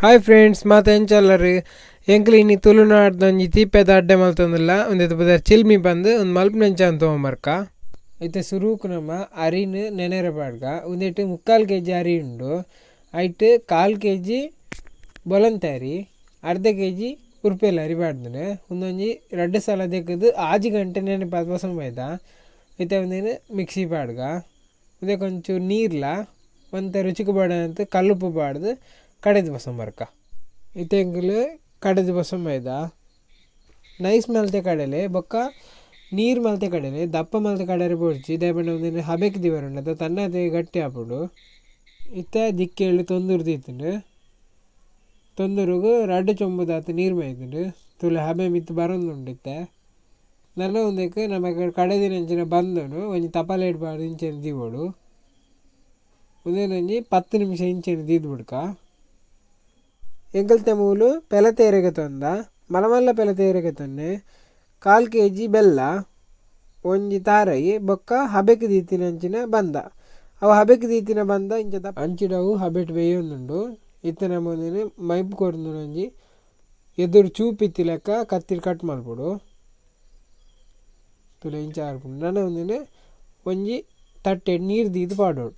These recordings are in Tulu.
ಹಾಯ್ ಫ್ರೆಂಡ್ಸ್, ಮಾತ ಎಂಚಲ್ಲರು ಎಂಕ್ಲು ಇನಿ ತುಳುನಾಡ್ದ ಒಂಜಿ ತೀಪೆದ ಅಡ್ಡೆ ಮಲ್ತೊಂದುಲ್ಲ. ಉಂದೆತ ಪುದರ್ ಚಿಲ್ಮಿ ಪಂದ್. ಉಂದು ಮಲ್ಪುನಂಚ ಅಂತ ತೋಂಬರ್ಕ. ಇತ್ತೆ ಸುರುಕು ನಮ ಅರಿನ್ ನೆನೆರೆ ಪಾಡ್ಗ. ಉಂದೆಟ್ 3/4 ಕೆಜಿ ಅರಿ ಉಂಡು. ಐಟ್ 1/4 ಕೆಜಿ ಬೊಲಂತೆ ಅರಿ, ಅರ್ಧ ಕೆಜಿ ಉರ್ಪೆಲ್ ಅರಿ ಪಾಡ್ದುಂಡು. ಉಂದೊಂಜಿ ರಡ್ಡ್ ಸಲ ದೆಕ್ಕುದು 6 ಗಂಟೆ ನೆನೆಪಾದ್ ಬಸೊಂಬೈದ. ಇತ್ತೆ ಉಂದೆನ್ ಮಿಕ್ಸಿ ಪಾಡ್ಗ. ಉಂದೆಕ್ ಒಂಚೂರು ನೀರ್ಲ ಒಂತೆ ರುಚಿಕ್ ಬೋಡಾಯಿನಾತ್ ಕಲ್ಲುಪ್ಪು ಪಾಡ್ದು ಕಡೆದ್ ಬಸೊಂಬರ್ಕ. ಇತ್ತೆ ಎಂಕುಲು ಕಡೆದ್ ಬಸೊಂಬೈದ. ನೈಸ್ ಮಲ್ತೆ ಕಡಲೆ ಬೊಕ್ಕ ನೀರು ಮಲ್ತೆ ಕಡಲೆ, ದಪ್ಪ ಮಲ್ತೆ ಕಡರೆ ಬೋಡ್ಚಿ. ದಾಯೆ ಪಂಡ ಉಂದೆನ್ ಹಬೆಕ್ ದೀವರೆ ತನ್ನತೆ ಗಟ್ಟಿ ಆಪುಂಡು. ಇತ್ತೆ ದಿಕ್ಕೆಲ್ ತೊಂದುರು ದೀತುಂಡು. ತೊಂದುರುಗು ರಡ್ಡ್ ಚೊಂಬುದಾತ್ ನೀರು ಮೈದುಂಡು. ತೂಲೆ ಹಬೆ ಮಿತ್ತ್ ಬರೊಂದುಂಡು ಇತ್ತೆ. ನನ ಉಂದೆಕ್ ನಮಕ್ ಕಡೆದಿನಂಚಿನ ಬಂದೊನು ಒಂಜಿ ತಪಲೆಡ್ ಪಾಡ್ದ್ ಇಂಚೆನೆ ದೀವೊಡು. ಉಂದೆನ್ ಒಂಜಿ 10 ನಿಮಿಷ ಇಂಚೆನೆ ದೀದ್ ಬುಡ್ಕ. ಎಂಕಲ್ತೆ ಮೂಲು ಪೆಲತ ಇರೆಗೆ ತೊಂದ, ಮಲ್ಲ ಮಲ್ಲ ಪೆಲತ ಇರೆಗೆ ತೊನ್ನೆ, 1/4 ಕೆಜಿ ಬೆಲ್ಲ, ಒಂಜಿ ತಾರಯಿ ಬೊಕ್ಕ ಹಬೆಕ್ ದೀತಿನಂಚಿನ ಬಂದ. ಅವು ಹಬೆಕ್ ದೀತಿನ ಬಂದ ಇಂಚ ಅಂಚಿಡವು ಹಬೆಟ್ ಬೇಯೊಂದುಂಡು. ಇತ್ತೆ ನಮ ಉಂದೆನ್ ಮೈಪು ಕೊರ್ದು ಒಂಜಿ ಎದುರು ಚೂಪು ಇತ್ತಿಲೆಕ್ಕ ಕತ್ತಿಡ್ ಕಟ್ ಮಲ್ಪೊಡು. ತೂಲೆ ಇಂಚ ಆರ್ಪುಂಡು. ನನ ಉಂದೆನ್ ಒಂಜಿ ತಟ್ಟೆಡ್ ನೀರು ದೀದ್ ಪಾಡೊಡು.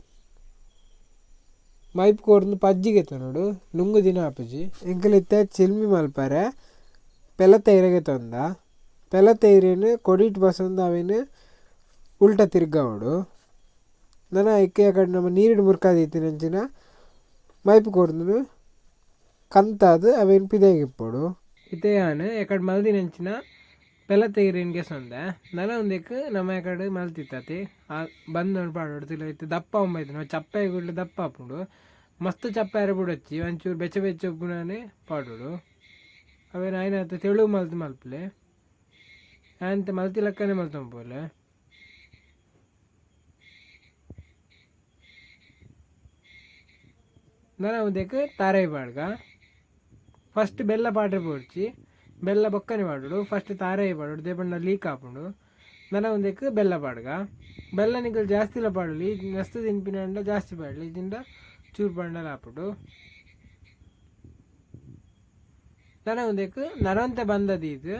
ಮೈಪು ಕೊರ್ದು ಪಜ್ಜಿಗೆ ಎತ್ತೊನೊಡು, ನುಂಗು ದಿನ ಆಪುಜಿ. ಎಂಕುಲು ಇತ್ತೆ ಚಿಲ್ಮಿ ಮಲ್ಪರೆ ಪೆಲತ ಇರೆಗೆ ತೊಂದ. ಪೆಲತ ಇರೆನ್ ಕೊಡಿಟ್ ಬಸೊಂದು ಅವೆನ್ ಉಲ್ಟ ತಿರ್ಗಾವೊಡು. ನನ ಐಕ್ ಎಕಡೆ ನಮ ನೀರ್ಡ್ ಮುರ್ಕಾದ್ ದೀತಿನಂಚಿನ ಮೈಪು ಕೊರ್ದು ಕಂತಾದ್ ಅವೆನ್ ಪಿದಯಿಗ್ ಇಪ್ಪೊಡು. ಇತ್ತೆ ಯಾನ್ ಎಕಡೆ ಮಲ್ದಿನಂಚಿನ ಪೆಲತ ಇರೆನ್ ಗೆಸೊಂದೆ. ನನ ಉಂದೆಕ್ ನಮ ಎಕಡೆ ಮಲ್ತಿತ್ತತಿ ಆ ಬಂದೊನು ಪಾಡೊಡು. ತೂಲೆ ಇತ್ತೆ ದಪ್ಪ ಆವೊಂಬೈದುಂಡು, ಚಪ್ಪೆ ಗುಡ್ಲೆ ದಪ್ಪ ಆಪುಂಡು. ಮಸ್ತ್ ಚಪ್ಪೆ ಆರೆ ಬುಡೊಚ್ಚಿ, ಒಂಚೂರು ಬೆಚ್ಚ ಬೆಚ್ಚ ಉಪ್ಪುನಾನೆ ಪಾಡೊಡು. ಅವೆನ್ ಆಯಿನಾತ್ ತೆಳು ಮಲ್ತ್ ಮಲ್ಪುಲೆ. ಆಂತೆ ಮಲ್ತಿ ಲೆಕ್ಕನೆ ಮಲ್ತೊಂಪುಲೆ. ನನ ಉಂದೆಕ್ ತಾರಾಯಿ ಪಾಡ್ಗ. ಫಸ್ಟ್ ಬೆಲ್ಲ ಪಾಡ್ರೆ ಬೋಡ್ಚಿ, ಬೆಲ್ಲ ಬೊಕ್ಕನೆ ಪಾಡೊಡು. ಫಸ್ಟ್ ತಾರಾಯಿ ಪಾಡೊಡು, ದಾಯೆ ಪಂಡ ಲೀಕ್ ಆಪುಂಡು. ನನ ಉಂದೆಕ್ ಬೆಲ್ಲ ಪಾಡ್ಗ. ಬೆಲ್ಲ ನಿಕುಲು ಜಾಸ್ತಿಲ ಪಾಡೊಲಿ, ಮಸ್ತ್ ತಿನ್ಪಿನಂಡ ಜಾಸ್ತಿ ಪಾಡ್ಲೆ, ಇಜ್ಜಿಂಡ ಚೂರು ಪಾಡ್ಂಡಲ ಆಪುಂಡು. ನನ ಉಂದೆಕ್ ನನೊಂತೆ ಬಂದ ದೀದ್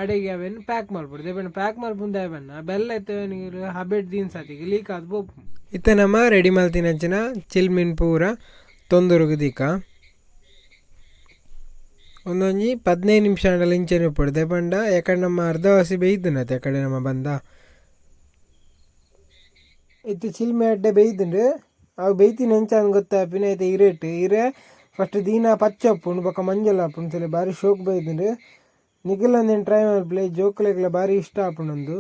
ಅಡೆಗೆ ಅವೆನ್ ಪ್ಯಾಕ್ ಮಲ್ಪೊಡು. ದಾಯೆ ಪಂಡ ಪ್ಯಾಕ್ ಮಲ್ಪುನ ದಾಯೆ ಪಂಡ ಬೆಲ್ಲ ಇತ್ತೆ ನಿಕುಲು ಹಬೆಟ್ ದೀನ್ ಸತಿಗ್ ಲೀಕ್ ಆದ್ ಪೋಪುಂಡು. ಇತ್ತೆ ನಮ ರೆಡಿ ಮಲ್ತಿನಂಚಿನ ಚಿಲ್ಮಿನ್ ಪೂರ ತೊಂದುರುಗು ದೀಕ. ಉಂದೊಂಜಿ 15 ನಿಮಿಷ ಆಂಡಲ ಇಂಚೆನೆ ಉಪ್ಪೊಡು. ದಾಯೆ ಪಂಡ ಎಕಡೆ ನಮ್ಮ ಅರ್ಧ ವಾಸಿ ಬೆಯ್ದುಂಡತೆ ಎಕಡೆ ನಮ್ಮ ಬಂದ. ಇತ್ತೆ ಚಿಲ್ಮೆ ಎಡ್ಡೆ ಬೆಯ್ದುಂಡು. ಅವು ಬೆಯ್ತಿನ ಎಂಚ ಅಂದ್ ಗೊತ್ತಾಪಿನ ಐತ ಇರೆಟ್. ಇರೆ ಫಸ್ಟ್ ದೀನ ಪಚ್ಚೆ ಉಪ್ಪುಂಡು ಬೊಕ್ಕ ಮಂಜಲ್ ಆಪುಂಡು. ತೂಲೆ ಬಾರಿ ಶೋಕು ಬೈದುಂಡು. ನಿಕುಲು ಒಂದೆನ್ ಟ್ರೈ ಮಲ್ಪುಲೆ, ಜೋಕುಲೆಗ್ಲ ಬಾರಿ ಇಷ್ಟ ಆಪುಂಡು ಉಂದು.